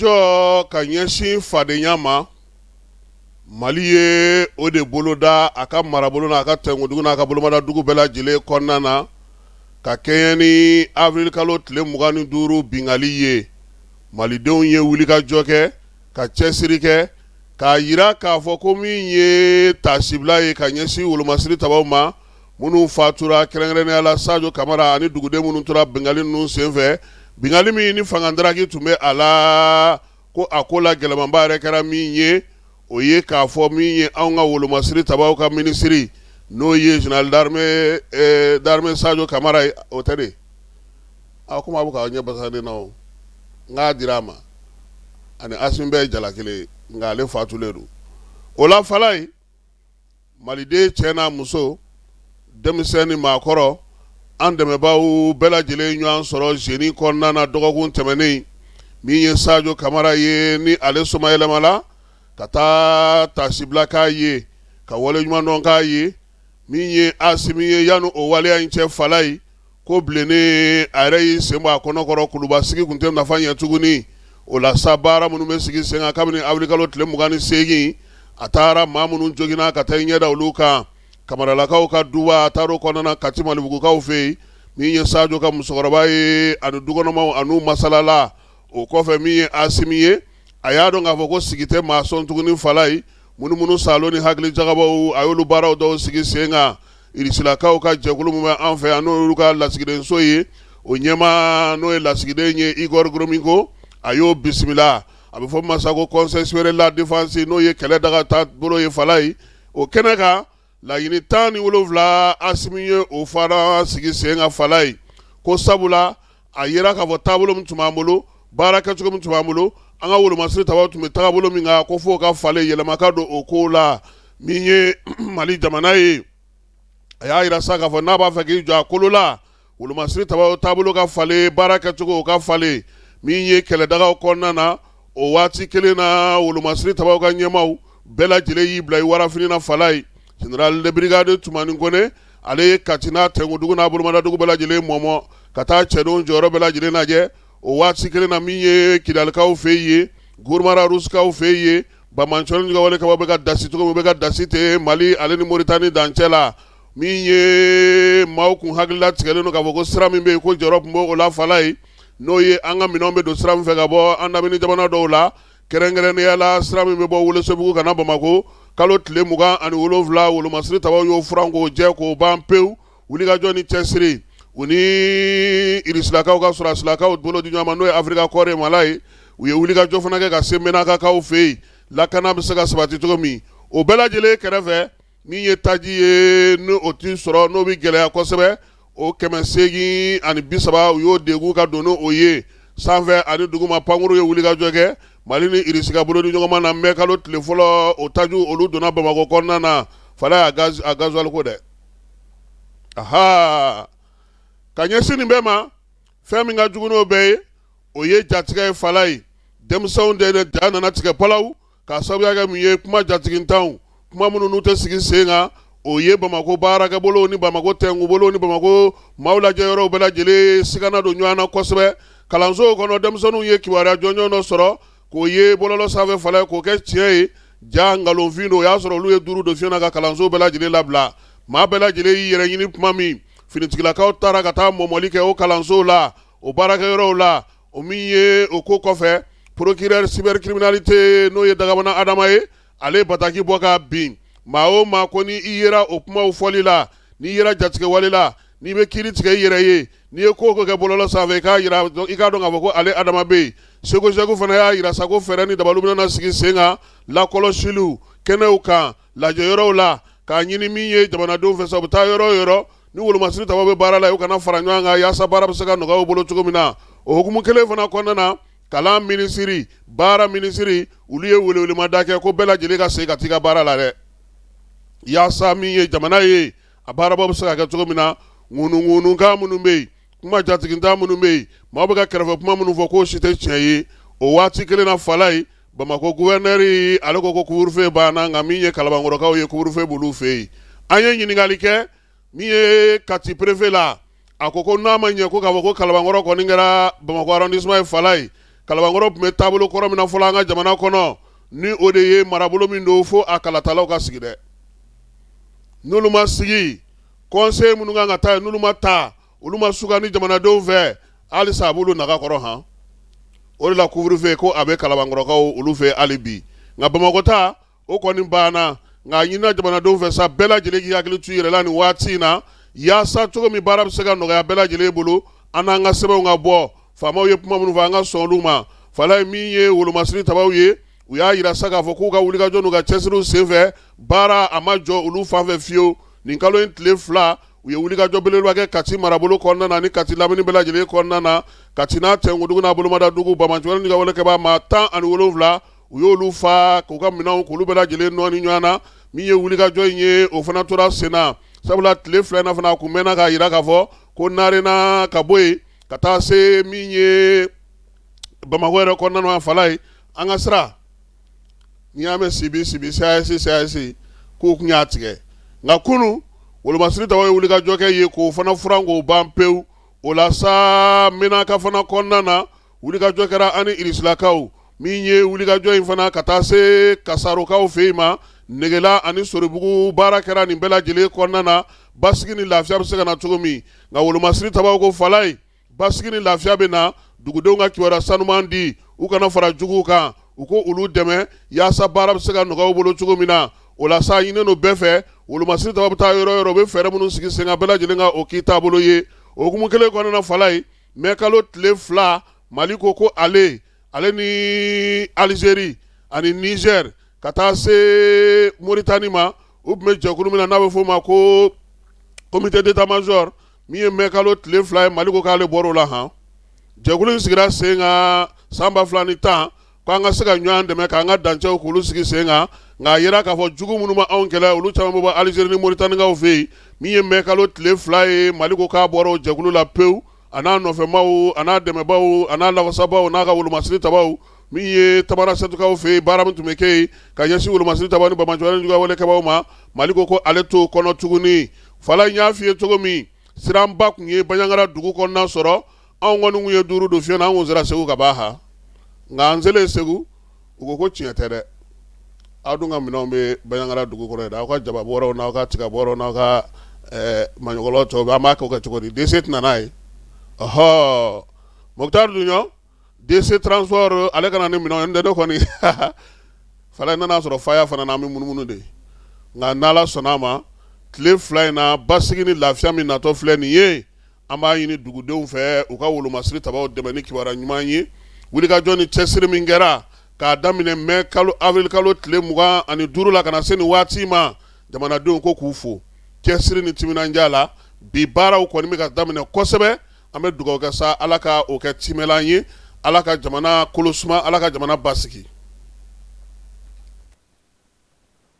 Wulikajɔ ka ɲɛsin fadenya ma, Mali ye o de boloda a ka marabolo n'a ka tɛnkudugu n'a ka bolomadadugu bɛɛ lajɛlen kɔnɔna na ka kɛɲɛ ni avril kalo tile 25 binkanni ye. Malidenw ye wulikajɔ kɛ ka cɛsiri kɛ k'a jira k'a fɔ ko min ye taasibila ye ka ɲɛsin wolomasiri tabaw ma minnu fatura, kɛrɛnkɛrɛnnenya la Sajo Kamara ani duguden minnu tora binkanni ninnu senfɛ, binkanni min ni fanga daraki tun bɛ a la, ko a ko la gɛlɛmanba yɛrɛ kɛra min ye, o ye k'a fɔ min ye anw ka wolomasiri tabaw ka minisiri, n'o ye général d'armée Sajo Kamara ye, o tɛ de a komi a bɛ k'aw ɲɛ basa ne na, o n k'a dira a ma ani Asimi bɛɛ ye jala kelen ye, nka ale fatulen don. O la Falaye, Maliden cɛ n'a muso, denmisɛn ni maakɔrɔ, an dɛmɛbaaw bɛɛ lajɛlen ɲɔgɔn sɔrɔ zeni kɔnɔna na dɔgɔkun tɛmɛnen. Min ye Sajo Kamara ye, ni ale somayɛlɛmala ka taa taasibila k'a ye, ka waleɲumandɔn k'a ye. Min ye Asimi ye, yanni o waleya in cɛ, Falaye, ko bilennen a yɛrɛ y'i sen bɔ a kɔnɔ kɔrɔ, kuluba sigi tun tɛ nafa ɲɛ tuguni. O la sa, baara minnu bɛ sigi sen kan kabini avril kalo tile 28, a taara maa minnu joginna ka taa i ɲɛ da olu kan, Kamaralakaw ka duba, a taara o kɔnɔna na Kati Malibugukaw fɛ yen. Min ye Sajo ka musokɔrɔba ye ani dukɔnɔmaw, an'u masalala. O kɔfɛ, min ye Asimi ye, a y'a dɔn k'a fɔ ko sigi tɛ maa sɔn tuguni. Falaye, munumunu salo ni hakili jagabɔw, a y'olu baaraw dɔw sigi sen kan. Irisilakaw ka jɛkulu min bɛ an fɛ yan, n'olu ka lasigidenso ye, o ɲɛmaa, n'o ye lasigiden ye Igor Gromyko, a y'o bisimila. A bɛ fɔ masa ko Conseil supérieur de la défense, n'o ye kɛlɛ daga taabolo ye. Falaye, o kɛnɛ kan, laɲini 17, Asimi ye o fana sigi sen kan. Falaye, ko sabula a yira k'a fɔ taabolo min tun b'an bolo, baara kɛcogo min tun b'an bolo, an ka wolomasiri tabaw tun bɛ taabolo min kan, ko f'o ka falen, yɛlɛma ka don o ko la. Min ye Mali jamana ye, a y'a jira sa k'a fɔ n'a b'a fɛ k'i jɔ a kolo la, wolomasiri tabaw taabolo ka falen, baara kɛcogo ka falen. Min ye kɛlɛdagaw kɔnɔna na, o waati kelen na, wolomasiri tabaw ka ɲɛmaaw bɛɛ lajɛlen y'i bila i warafini na. Falaye, général de brigade Tumani Kone, ale ye Kati n'a tɛnkudugu n'a bolomadadugu bɛɛ lajɛlen mɔmɔ ka taa cɛdenw jɔyɔrɔ bɛɛ lajɛlen lajɛ. O waati kelen na, min ye Kidalikaw fɛ yen, Gurumara Rusikaw fɛ yen, banbaanciw ka wale kaba bɛ ka dasi cogo min, bɛ ka dasi ten Mali ale ni Moritani dancɛ la. Min ye maaw kun hakilila tigɛlen don k'a fɔ ko sira min bɛ yen, ko jɔyɔrɔ tun b'o la. Falaye, n'o ye an ka minɛnw bɛ don sira min fɛ ka bɔ an lamini jamana dɔw la, kɛrɛnkɛrɛnnenya la sira min bɛ bɔ Welesebugu ka na Bamakɔ, kalo tile 27, wolomasiri tabaw y'o furan k'o jɛ k'o ban pewu. Wulikajɔ ni cɛsiri, u ni irisilakaw ka sɔrɔdasilakaw bolo di ɲɔgɔn ma, n'o ye Africa Corps ye Mali, u ye wulikajɔ fana kɛ ka se Menakakaw fɛ yen, lakana bɛ se ka sabati cogo min. O bɛɛ lajɛlen kɛrɛfɛ, min ye taji ye, ni o tɛ sɔrɔ, n'o bɛ gɛlɛya kosɛbɛ, o 830, u y'o degun ka don n'o ye sanfɛ ani duguma. Pankuru ye wulikajɔ kɛ Mali ni Irisi ka bolo di ɲɔgɔn ma na mɛ kalo tile fɔlɔ, o taji olu donna Bamakɔ kɔnɔna na. Falaye, a gasoil ko dɛ, aha, ka ɲɛsin nin bɛɛ ma, fɛn min ka jugu n'o bɛɛ ye, o ye jatigɛ ye. Falaye, denmisɛnw de ja nana tigɛ palaw k'a sababuya kɛ mun ye? Kuma jatigintanw, kuma minnu n'u tɛ sigi sen kan. O ye Bamakɔ baarakɛbolo ni Bamakɔ tɛnkubolo ni Bamakɔ maaw lajɛ yɔrɔw bɛɛ lajɛlen sigana don ɲɔgɔn na kosɛbɛ. Kalansow kɔnɔ, denmisɛnninw ye kibaruya jɔnjɔn dɔ sɔrɔ k'o ye bɔlɔlɔ sanfɛ. Falaye, k'o kɛ tiɲɛ ye, ja nkalonfin don. O y'a sɔrɔ olu ye duuru don fiɲɛ na ka kalanso bɛɛ lajɛlen labila. Maa bɛɛ lajɛlen y'i yɛrɛ ɲini tuma min, finitigilakaw taara ka taa mɔmɔli kɛ o kalansow la, o baarakɛyɔrɔw la. O min ye o ko kɔfɛ, procureur cybercriminalité, n'o ye Dagabana Adama ye, ale bataki bɔ ka bin maa o maa ko ni i yera o kumaw fɔli la, n'i yera jatigɛwale la, n'i bɛ kiiri tigɛ i yɛrɛ ye, n'i ye ko o ko kɛ bɔlɔlɔ sanfɛ, i k'a jira, i k'a dɔn k'a fɔ ko ale Adama bɛ yen. Segu fana y'a jira sa ko fɛɛrɛ ni dabaliw bɛna sigi sen kan lakɔlɔsiliw kɛnɛw kan, lajɛyɔrɔw la, k'a ɲini min ye jamanadenw fɛ sa, u bɛ taa yɔrɔ o yɔrɔ ni wolomasiri tabaw bɛ baara la, u kana fara ɲɔgɔn kan yaasa baara bɛ se ka nɔgɔya u bolo cogo min na. O hukumu kelen fana kɔnɔna na, kalan minisiri, baara minisiri, olu ye welewelemada kɛ ko bɛɛ lajɛlen ka segin ka t'i ka baara la dɛ, yaasa min ye jamana ye, a baarabaw bɛ se ka kɛ cogo min na. Ŋunuŋunukan minnu bɛ yen, kuma jatigintan minnu bɛ yen, maaw bɛ ka kɛrɛfɛ kuma minnu fɔ, k'o si tɛ tiɲɛ ye. O waati kelen na, Falaye, Bamakɔ gouverneur, ale ko ko couvre-feu banna, nka min ye Kalabankɔrɔkaw ye, couvre-feu b'olu fɛ yen. An ye ɲininkali kɛ min ye Kati préfet la, a ko ko n'a ma ɲɛ ko k'a fɔ ko Kalabankɔrɔ kɔni kɛra Bamakɔ arrondissement ye, Falaye, Kalabankɔrɔ tun bɛ taabolo kɔrɔ min na fɔlɔ an ka jamana kɔnɔ, ni o de ye marabolo min don fo a kalatalaw ka sigi dɛ. N'olu ma sigi, conseil minnu kan ka taa yen, n'olu ma ta, olu ma sugandi jamanadenw fɛ, halisa a b'olu naga kɔrɔ han. O de la couvre-feu ko a bɛ Kalabankɔrɔkaw olu fɛ hali bi. Nka Bamakɔ ta, o kɔni banna. Nka a ɲinina jamanadenw fɛ sa, bɛɛ lajɛlen k'i hakili to i yɛrɛ la nin waati in na, yaasa cogo min baara bɛ se ka nɔgɔya bɛɛ lajɛlen bolo, an n'an ka sɛbɛnw ka bɔ. Faamaw ye kuma minnu fɔ, an ka sɔn olu ma. Falaye, min ye wolomasiri tabaw ye, u y'a jira sa k'a fɔ k'u ka wulikajɔ n'u ka cɛsiriw senfɛ, baara a ma jɔ olu fan fɛ fiyewu. Nin kalo in tile 2, u ye wulikajɔ belebeleba kɛ Kati marabolo kɔnɔna na ni Kati lamini bɛɛ lajɛlen kɔnɔna na. Kati n'a tɛnkudugu n'a bolomadadugu, banbaanciwale ni wale kɛbaa maa 17, u y'olu fa k'u ka minɛnw k'olu bɛɛ lajɛlen nɔɔni ɲɔgɔn na. Min ye wulikajɔ in ye, o fana tora sen na, sabula tile 2 in na fana, a kun mɛnna k'a jira k'a fɔ ko Narena ka bɔ yen ka taa se min ye Bamakɔ yɛrɛ kɔnɔna na. Falaye, an ka sira, n'i y'a mɛn sibi sibi CAS CAS, k'u kun y'a tigɛ. Nka kunun, wolomasiri tabaw ye wulikajɔ kɛ yen k'o fana furan k'o ban pewu. O la sa, Menaka fana kɔnɔna na, wulikajɔ kɛra ani Irisilakaw. Min ye wulikajɔ in fana ka taa se Kasarokaw fɛ yen ma, Negela ani Soribugu, baara kɛra nin bɛɛ lajɛlen kɔnɔna na, basigi ni lafiya bɛ se ka na cogo min. Nka wolomasiri tabaw ko Falaye, basigi ni lafiya bɛ na, dugudenw ka kibaruya sanuman di, u kana fara juguw kan, u ko olu dɛmɛ yaasa baara bɛ se ka nɔgɔya u bolo cogo min na. O la sa, ɲininen don bɛɛ fɛ, wolomasiri tabaw bɛ taa yɔrɔ o yɔrɔ, u bɛ fɛɛrɛ minnu sigi sen kan, bɛɛ lajɛlen ka o k'i taabolo ye. O hukumu kelen kɔnɔna na, Falaye, mɛ kalo tile 2, Mali ko ko ale ni Alizeri ani Nizɛri ka taa se Moritani ma, u tun bɛ jɛkulu min na n'a bɛ f'o ma ko comité d'état-major. Min ye mɛ kalo tile 2 ye, Mali ko k'ale bɔr'o la han. Jɛkulu in sigira sen kan san 2010 ko an ka se ka ɲɔgɔn dɛmɛ k'an ka dancɛw k'olu sigi sen kan. Nka a yira k'a fɔ jugu minnu ma anw kɛlɛ, olu caman bɛ bɔ Alizeri ni Moritanikaw fɛ yen. Min ye mɛ kalo tile 2 ye, Mali ko k'a bɔra o jɛkulu la pewu, a n'a nɔfɛmaw, a n'a dɛmɛbaw, a n'a lafasabaaw, n'a ka wolomasiri tabaw. Min ye Tamarasɛtukaw fɛ yen, baara min tun bɛ kɛ yen ka ɲɛsin wolomasiri tabaw ni banbaanciwale juguya wale kɛbaaw ma, Mali ko ko ale t'o kɔnɔ tuguni. Falaye, n y'a f'i ye cogo min, siranba tun ye Banjagara dugu kɔnɔna sɔrɔ. Anw kɔni kun ye duuru don fiɲɛ na, an kun sera Segu ka ban ha. Nka an selen Segu, u ko ko tiɲɛ tɛ dɛ, aw dun ka minɛnw bɛ Banjagara dugu kɔnɔ yen dɛ, aw ka jaba bɔrɔw n'aw ka tiga bɔrɔw n'aw ka maɲɔgɔlɔ tɔw bɛ, an b'a kɛ cogo di? DC tɛna n'a ye. Ɔhɔ, Moctar Duɲɔ, DC transport, ale ka na ni minɛnw ye. N tɛ ne kɔni Falaye nana sɔrɔ faya fana na, an bɛ munumunu de. Nka n'Ala sɔnna a ma, tile 2 in na, basigi ni lafiya min natɔ filɛ nin ye, an b'a ɲini dugudenw fɛ u ka wolomasiri tabaw dɛmɛ ni kibaruya ɲuman ye. Wulikajɔ ni cɛsiri min kɛra k'a daminɛ mɛ kalo, avril kalo tile 25 la ka na se nin waati ma, jamanadenw ko k'u fo cɛsiri ni timinandiya la. Bi baaraw kɔni bɛ ka daminɛ kosɛbɛ. An bɛ dugawu kɛ sa, Ala ka o kɛ timɛlan ye, Ala ka jamana kolo suma, Ala ka jamana basigi.